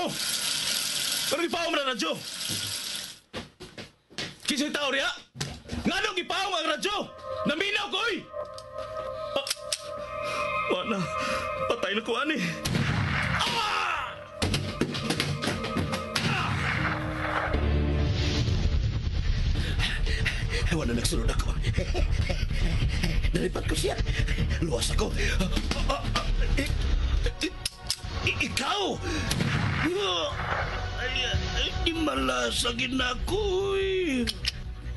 Oh! Pero gipaom na radyo! Kinsay tao riya? Nganong gipaom ang radyo? Naminaw ko, oy! Ah, wala. Patay na ko, ani. Ah! Wala nagsulod ako. Nalipat ko siya. Luwas ako. Ikaw! Ay, di malas ang ginakoy.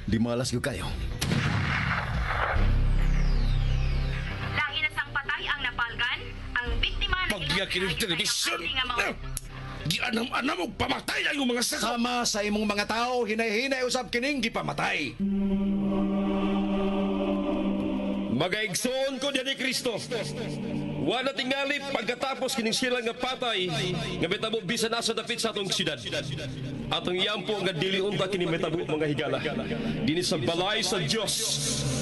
Di malas ko kayo. Lahi na sang patay ang napalgan, ang biktima na Pagya kining television. Gianam-anam og pamatay ang iyong mga saka. Sama sa imong mga tao, hinay-hinay usab kining gipamatay. Magaigsoon ko diyan ni Kristo. Wala tingali pagkatapos kining sila nga patay nga metabo bisan asa dapit sa atong syudad. Atong yampo nga dili unta kini metabo mga higala. Dinhi sa balay sa Dios.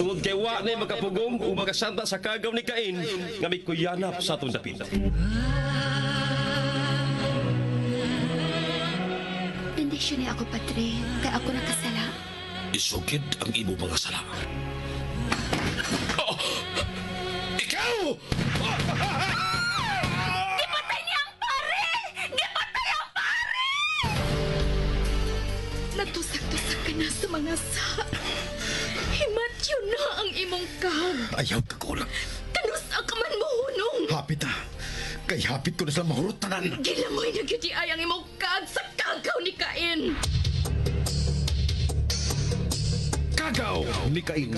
Tungod kay wa nay makapugong ug makasanta sa kagaw ni Cain nga mikuyanap sa atong dapit. Bendisyon niya ako, Padre, kay ako nakasala. Isugid ang imong mga sala. Oh! Ikaw! Gipatay niya ang pare! Gipatay ang pare! Natusak-tusak ka na sa mga sa. Himatyo na ang imong kag. Ayaw ka kulang. Kanus ka man mo hunong. Hapit ah. Kay hapit ko na sila mahurot tanan. Gilangoy na gyud ay ang imong kag sa kagaw ni Cain. Kagaw ni Cain.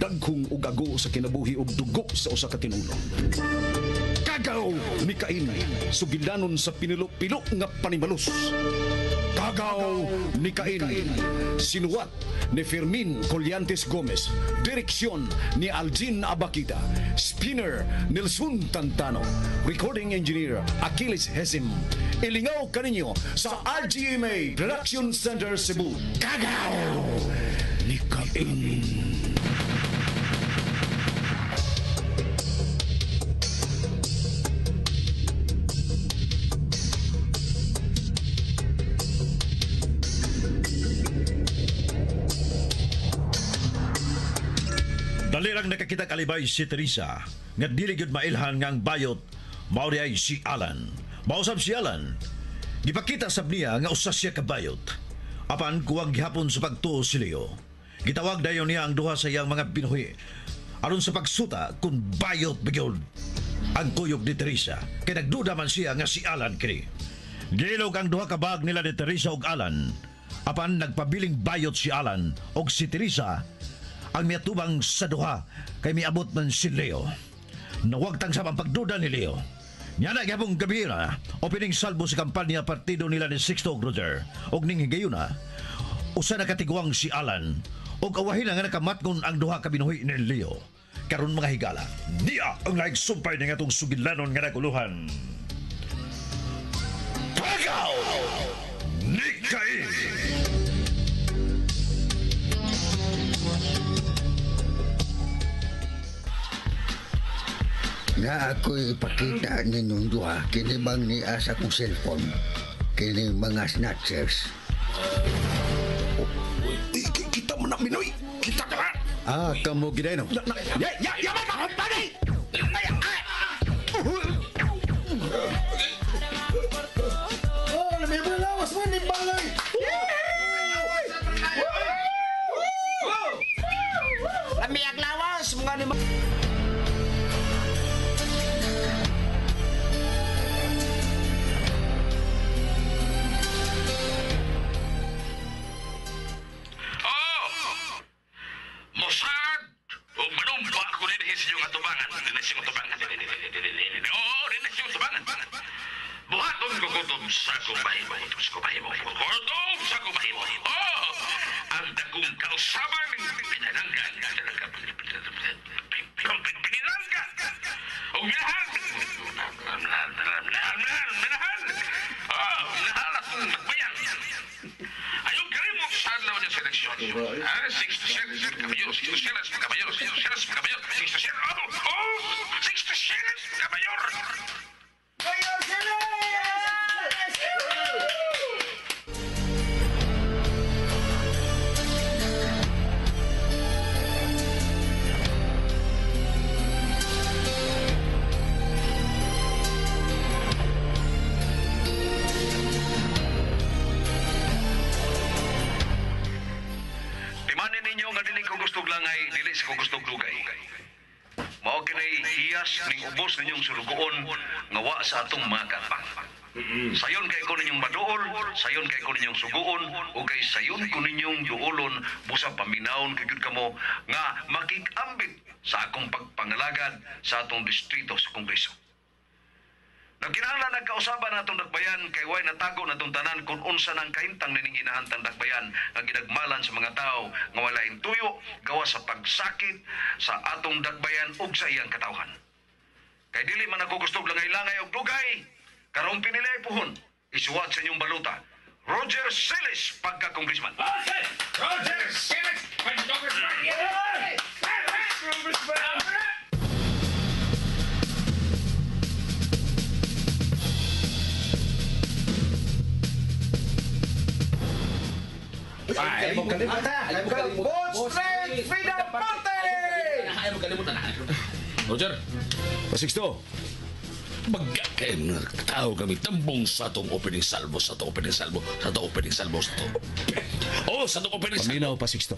Daghong ug ago sa kinabuhi ug dugo sa usa ka tinulo. Kagaw ni Cain. Sugilanon sa pinilo-pilo nga panimalus. Kagaw ni Cain. Sinuwat ni Fermin Collantes Gomez. Direksyon ni Aljin Abakita. Spinner Nelson Tantano. Recording engineer Achilles Hesim. Ilingaw kaninyo sa RGMA Production Center Cebu. Kagaw ni Cain. Dali lang nakakita kalibay si Teresa nga dili gyud mailhan nga ang bayot mao di ay si Alan. Mausab si Alan. Gipakita sab niya nga usa siya ka bayot. Apan kuwang gihapon sa pagtuo si Leo. Gitawag dayon niya ang duha sa iyang mga binuhi aron sa pagsuta kung bayot ba gyud ang kuyog ni Teresa. Kay nagduda man siya nga si Alan kini. Gilog ang duha ka bag nila ni Teresa ug Alan. Apan nagpabiling bayot si Alan ug si Teresa ang miatubang sa duha kay miabot man si Leo. Nawagtang sa pagduda ni Leo. Nya na gyapong gabi na, opening salvo sa kampanya partido nila ni Sixto ug Roger. Og ning higayuna, usa na katiguang si Alan og awahin na nga nakamatngon ang duha ka binuhi ni Leo. Karon mga higala, niya ang laig sumpay ng atong sugilanon nga naguluhan. Pagaw ni Cain! Na ako'y ipakita ninyong duha, kini bang niya sa akong cellphone, kini mga snatchers. Kita mo na, Minoy! Kita ka na! Ah, kamo giday no. Ya, ya, ya, ya, ya, Oh, lami mo lawas mo ni balay. Lami ang lawas mga ni. Oh! Mossad! O manumpa ko din sa inyong atubangan. Din sa inyong atubangan. Oo, din sa inyong atubangan. Buhaton ko kutob sa akong bahimo. Kutob sa akong bahimo. Kutob sa akong bahimo. Oh! Ang dagkong kausaban ng pinananggan. Pinananggan. O minahal. Minahal, minahal, minahal, minahal. Oh, minahal atong nagbayan. Ayaw karimot sa adlaw niya seleksyon. Ah, 6-7, kabayero, 6-7, kabayero, 6-7, kabayero, 6-7, oh, oh, 6-7, kabayero. Dili sa ko gustong dugay. Mao kinay hiyas ning ubos ninyong sulugoon nga wa sa atong mga kaatbang. Sayon kay ko ninyong maduol, sayon kay ko ninyong suguon, o kay sayon ko ninyong duolon busa paminawon ko gyud kamo nga makikambit sa akong pagpangalagad sa atong distrito sa Kongreso. Nagkinahanglan nagkausaban natong dakbayan kay way natago natong tanan kung unsa nang kahimtang nining hinahantang dakbayan nga gidagmalan sa mga tao nga walay tuyo gawa sa pagsakit sa atong dakbayan ug sa iyang katawhan. Kay dili man ako gustog langay-langay og dugay, karong pinili ay puhon, isuwat sa inyong baluta. Roger Celis pagka-congressman. Roger Celis pagka-congressman! Congressman! Ay, mo kalimutan. Both Straight Freedom Party! Ay, mo kalimutan. Roger. Pasixto. Bagka kayo mga tao kami tambong sa atong opening salvo, sa atong opening salvo, sa atong opening salvo, sa atong... Oh, sa atong opening salvo. Paminaw, Pasixto.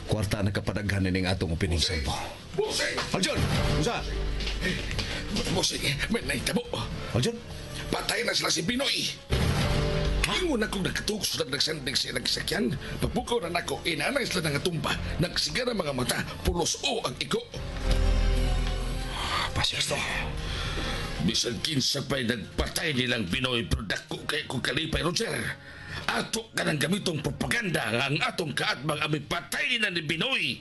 Kwarta na kapadaghan ning atong opening salvo. Bossing! Aljon! Usa! Bossing, may nahitabo. Aljon? Patay na sila si Pinoy. Ingon akong nagkatukso na nagsending sa ilang sakyan. Pagbukaw na nako, inanay sila nga tumba. Nagsigara mga mata, pulos o ang iko. Pasixto. Bisan kinsa pa'y nagpatay nilang Pinoy pero dako kay kong kalipay, Roger. Ato ka ng gamitong propaganda nga ang atong kaatbang aming patay nila ni Pinoy.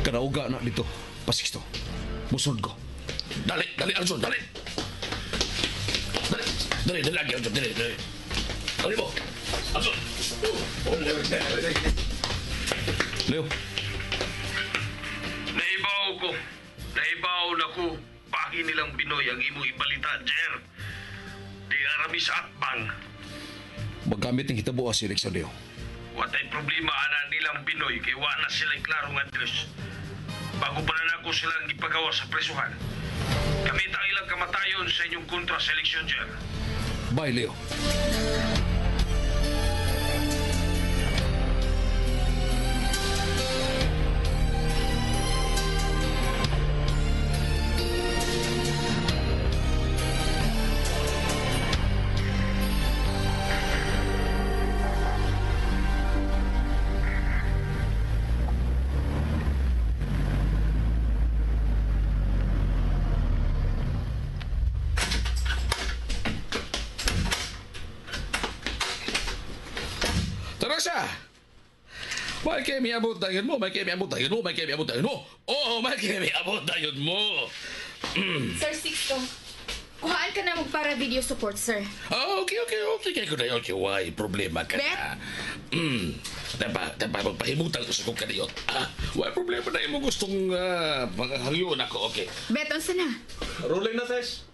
Kanauga na dito, Pasixto. Musunod ko. Dali, dali, Arjun, dali. Dali, dali, dali, lagi, Arjun, dali, dali. Dali mo. Arjun. Leo. Naibaw ko. Naibaw na ko. Bahin nilang Pinoy ang imong ibalita, Jer. Di arami sa atbang. Maggamit ng hitabo si Alexa Leo. Watay problema ana nilang Pinoy kay wa na sila'y klarong address. Bago pa na nako silang gipagawa sa presuhan. Gamit ang ilang kamatayon sa inyong kontra sa eleksyon, Jer. Bye, Leo. Teresa! May kay miabot dayon mo, may kay miabot dayon mo, may kay miabot dayon mo. Oo, may kay miabot dayon mo. Sir Sixto, kuhaan ka na para video support, sir. Oh, okay, okay, okay. Kaya ko na yun. Okay, why? Problema ka na. Tapa, magpahimutan ko sa kong kaniyot. Ah, why problema na imong gustong panghangyon ako, okay. Bet, unsa na? Rolling na, Tess.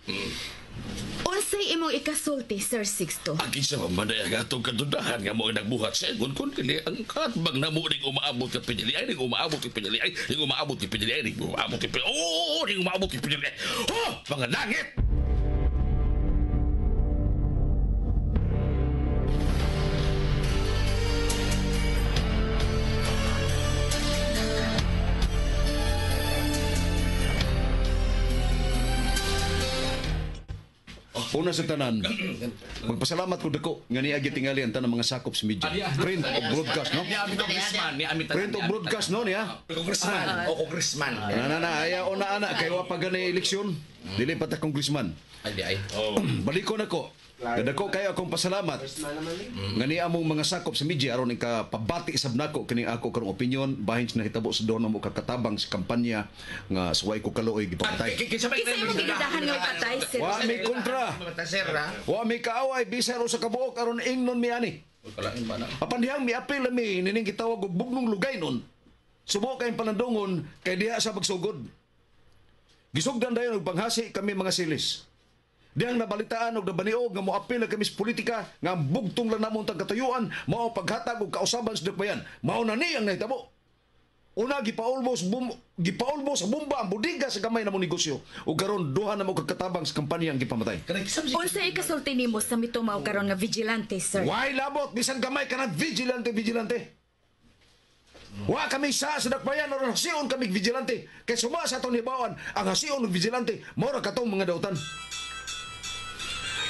Unsay imong ikasulti, Sir Sixto? Ang kinsa man ay ang atong kadudahan nga mo ang nagbuhat sa ingon kun dili ang katbang namo ning umaabot ka pinili ay ning umaabot ka pinili ay ning umaabot ka pinili ay ning umaabot ka pinili oo ning umaabot ka pinili. Oh, mga langit! Una sa tanan, magpasalamat ko dako nga niagi tingali ang tanang mga sakop sa media. Print o broadcast, no? Print o broadcast, no niya? Congressman. O congressman. Na, ayaw na ana kay wa pa gani eleksyon. Dili pa ta congressman. Ay, ay. Balikon ako. Kadako kayo akong pasalamat. Nga ni among mga sakop sa media aron ikapabati sab nako kining ako karong opinion bahin sa nahitabo sa doon mo kakatabang sa kampanya nga suway ko kaluoy gipatay. Kinsa imong gidudahan nga patay, sir? Wa may kontra. Wa may kaaway bisan sa kabuok aron ingnon mi ani. Apan dihang miapil mi nining gitawag og bugnong lugay nun. Subo kayong panandungon kay diha sa pagsugod. Gisugdan dayon og panghasi kami mga silis. Dihang nabalitaan og nabaniog nga moapil na kami sa politika nga ang bugtong lang namon tag katuyuan mao paghatag og kausaban sa dakbayan. Mao na ni ang nahitabo. Una gipaulbos sa bomba ang bodega sa gamay namong negosyo ug karon duha na mo kakatabang sa kampanya ang gipamatay. Unsa ikasulti nimo sa mitumaw karon nga vigilante, sir? Why labot bisan gamay ka na vigilante vigilante. Wa kami sa dakbayan aron hasion kami vigilante. Kay suma sa atong hibawan ang hasion og vigilante mao ra katong mga dautan.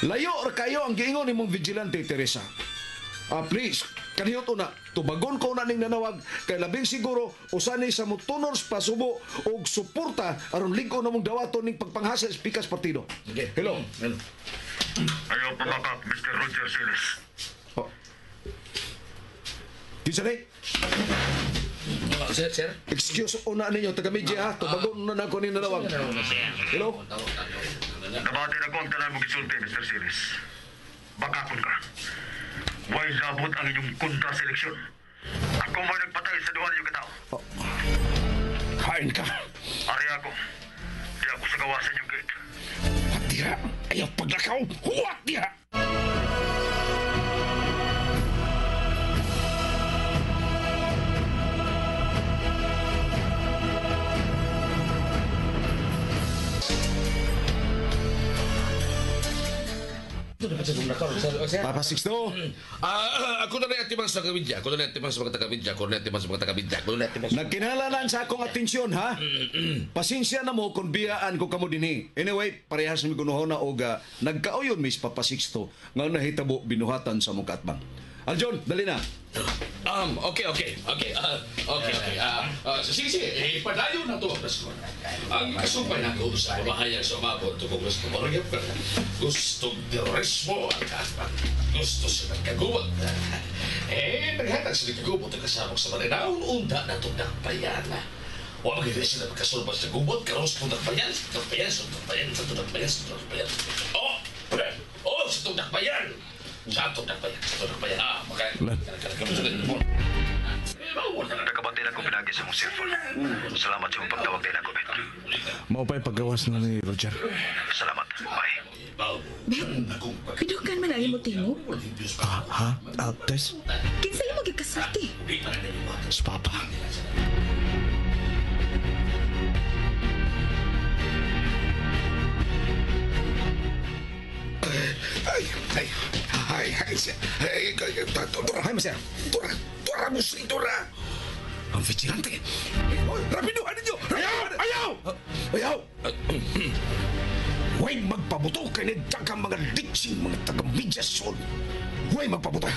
Layo ra kayo ang giingon nimong vigilante, Teresa. Please, kaniyot una, tubagon ko na ning nanawag kay labing siguro usa ni sa motunor sa pasubo og suporta aron lig-on namong dawaton ning pagpanghasa sa pikas partido. Okay. Hello. Hello. Ayaw pamakak, Mr. Roger Siles. Oh. Kinsa ni? Sir, sir. Excuse una ninyo taga media ha, tubagon na nako ning nanawag. Hello. Nabati na ko ang tanan mong gisulti, Mr. Siles. Bakakon ka. Way labot ang inyong kontra sa eleksyon. Ako mo nagpatay sa duha ninyo katao. Oh. Kain ka. Ari ako. Di ako sa gawasan yung gate. Huwag diha. Ayaw paglakaw. Huwag diha. Papa Sixto. Ako na rin atimang sa kabidya. Ako na rin atimang sa mga taga-bidya. Ako na rin atimang sa mga taga-bidya. Ako na rin atimang sa... Nagkinahalanan sa akong atensyon, ha? Pasensya na mo kung biyaan ko kamo dinhi. Anyway, parehas mi gunuhon na og nagkauyon Miss Papa Sixto nga nahitabo binuhatan sa mong kaatbang. Aljon, dali na. Okay. Okay. Sige. Padayon na to ang press con. Ang kasupay na ko sa pamahayag sa umabot to Kongres ko. Gusto terorismo ang kaatbang. Gusto sa nagkagubot. Naghatag sa nagkagubot ang kasabog sa Malinao. Unda na itong nakbayan. Wa magiging sila magkasulba sa gubot. Karos itong nakbayan. Sa nakbayan, sa nakbayan, sa nakbayan, sa nakbayan. Oh, sa itong nakbayan. Sa itong nakbayan, sa itong nakbayan. Nagkabantay na ko pinagi sa mong cellphone. Salamat sa mong pagtawag din ako, Bet. Mao pa'y paggawas na ni Roger. Salamat. Bye. Bet, pidukan man ang imong tingog. Ha? Tess? Kinsa imo gikasulti? Si Papa. Ay, ay, tura. Ay, masya. Tura, musing, tura. Ang vigilante. Rapiduhan ninyo! Ayaw! Ayaw! Huwag magpabuto kay nagdagang mga ditsing mga taga-medyasyon. Huwag magpabuto.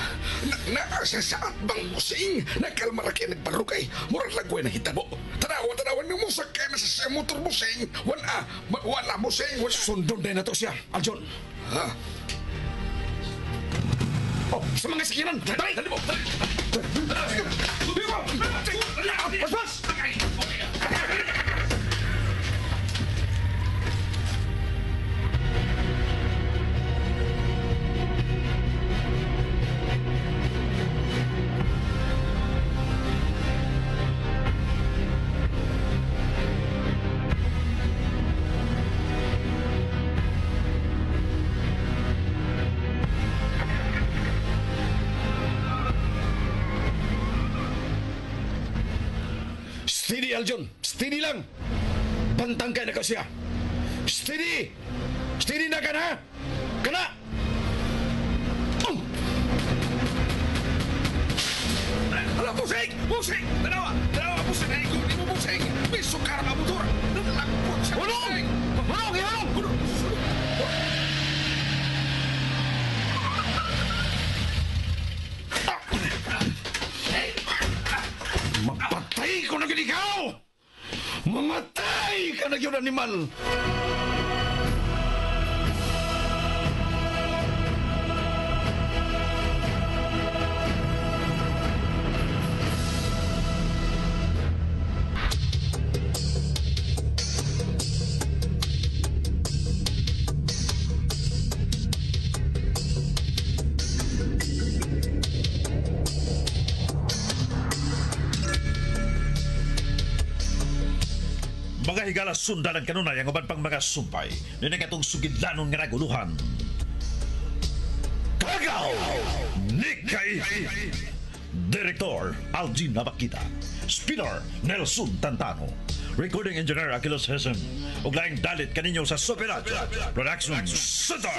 Naasa sa atbang musing. Nagkalma ra kay nagbarugay. Murag lagway na hitabo. Tanawan ni musak kay nasa sa motor musing. Wala musing. Sundon din na to siya, Aljon. Ha? Oh, sa mga sakinan! Dali! Dali mo! Pas, pas! Steady, Aljon. Steady lang. Pantang kay na ka siya. Steady! Steady na ka na! Kana! Ala, musing! Musing! Tanawa! Tanawa, musing! Ay, kung di mo musing! May sukar na motor! Nalangkot sa Hulong! Hulong! Ihulong! Mapatay ko na gid ikaw! Mamatay ka na gyud animal! Mga higala sundan ang kanunay ang uban pang mga sumpay. Nini katong sugidlanon nga naguluhan. Kagaw ni Cain. Director Algin Nabakita. Spinner Nelson Tantano. Recording Engineer Aquilos Hessen. Ug laing dalit kaninyo sa Super Radio Production Center.